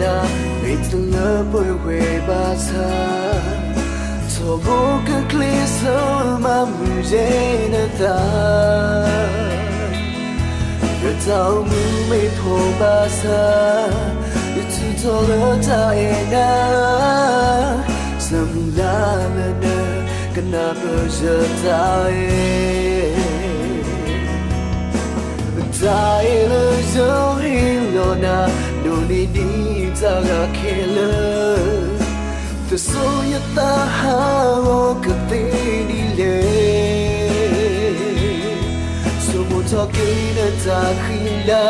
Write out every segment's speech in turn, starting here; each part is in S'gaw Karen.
မ့ၢ်တလၢပှဲၤဝဲဘၣ်ဆၣ်, ထီဘိကကျ့စၢမၤမုာ်ယဲနသး, ယတၢ်အိၣ်မူမ့ၢ်ဖှီၣ်ဘၣ်ဆၣ်, ယထုးထီၣ်လၢတၢ်အဲၣ်နၤ, စၢမုၢ်လၢ်လၢနကနၢ်ပၢၢ်ယတၢ်အဲၣ် တၢ်အဲၣ်လၢယဟ့ၣ်လီၤနၤ, ဒိးန့ၢ်ဒံးတၢ်ဂၤခဲလၢာ်, တစိၤယသးဟးဂီၤကသ့ဒ်လဲၣ်. ဆိမိၣ်ထီၣ်က့ၤနတၢ်ဃံလၤ,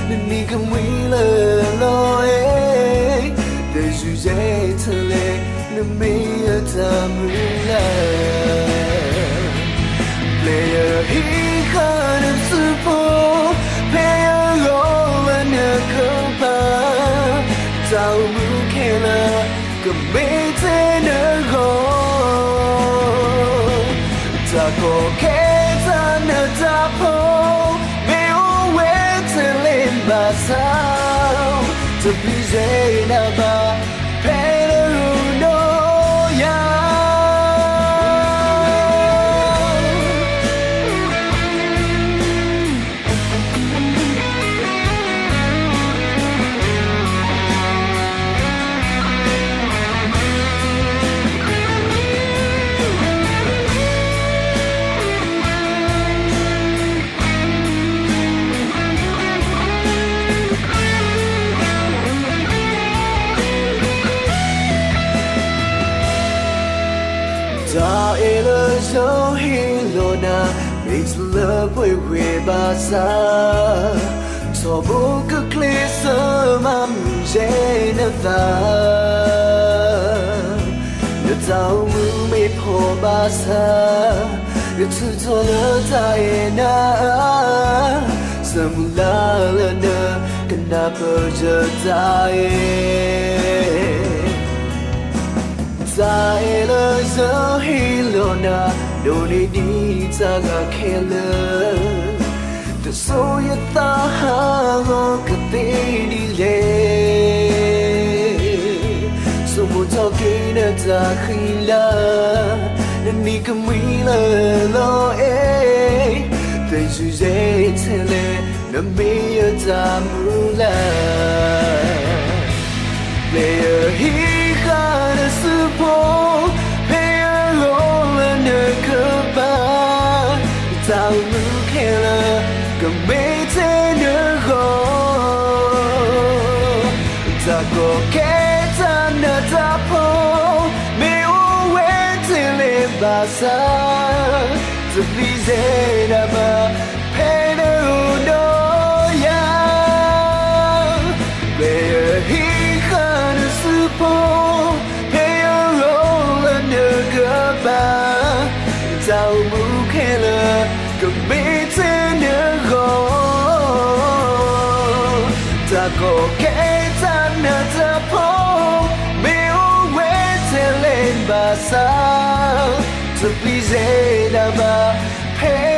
နနံၤကမှံလၢလီၤအဲၣ်, တယုၢ်ယဲၢ်ထဲလဲၣ် နမ့ၢ်ယတၢ်မုၢ်လၢ် ပျဲယဟံးဃာ်နစုဖိ, ဖဲယဂီၢ်လၢနကပၤ, တၢ်အိၣ်မူခဲလၢာ် ကမ့ၢ်ထဲနဂီၢ်, တၢ်ကီခဲတၢ်နးတၢ်ဖှီၣ် မ့ၢ်အိၣ်ဝဲထဲလဲၣ်ဘၣ်ဆၣ်, တပျံၤယဲနၤဘၣ် ဖဲနဂီၢ်နီၢ်ယၤ တၢ်အဲၣ်လၢယဟ့ၣ်လီၤနၤ, မ့ၢ်တလၢပှဲၤဝဲဘၣ်ဆၣ်, ထီဘိကကျ့စၢမၤမုာ်ယဲနသး, ယတၢ်အိၣ်မူမ့ၢ်ဖှီၣ်ဘၣ်ဆၣ်, ယထုးထီၣ်လၢတၢ်အဲၣ်နၤ, စၢမုၢ်လၢ်လၢနကနၢ်ပၢၢ်ယတၢ်အဲၣ် တၢ်အဲၣ်လၢယဟ့ၣ်လီၤနၤ, ဒိးန့ၢ်ဒံးတၢ်ဂၤခဲလၢာ်, တစိၤယသးဟးဂီၤကသ့ဒ်လဲၣ်. ဆိမိၣ်ထီၣ်က့ၤနတၢ်ဃံလၤ, နနံၤကမှံလၢလီၤအဲၣ်, တယုၢ်ယဲၢ်ထဲလဲၣ် နမ့ၢ်ယတၢ်မုၢ်လၢ် ပျဲယဟံးဃာ်နစုဖိ, ဖဲယဂီၢ်လၢနကပၤ, တၢ်အိၣ်မူခဲလၢာ် ကမ့ၢ်ထဲနဂီၢ်, တၢ်ကီခဲတၢ်နးတၢ်ဖှီၣ် မ့ၢ်အိၣ်ဝဲထဲလဲၣ်ဘၣ်ဆၣ်, တပျံၤယဲနၤဘၣ် ဖဲနဂီၢ်နီၢ်ယၤ ပျဲယဟံးဃာ်နစုဖိ, ဖဲယဂီၢ်လၢနကပၤ, တၢ်အိၣ်မူခဲလၢာ် ကမ့ၢ်ထဲနဂီၢ်, တၢ်ကီခဲတၢ်နးတၢ်ဖှီၣ် မ့ၢ်အိၣ်ဝဲထဲလဲၣ်ဘၣ်ဆၣ်, တပျံၤယဲနၤဘၣ် ဖဲ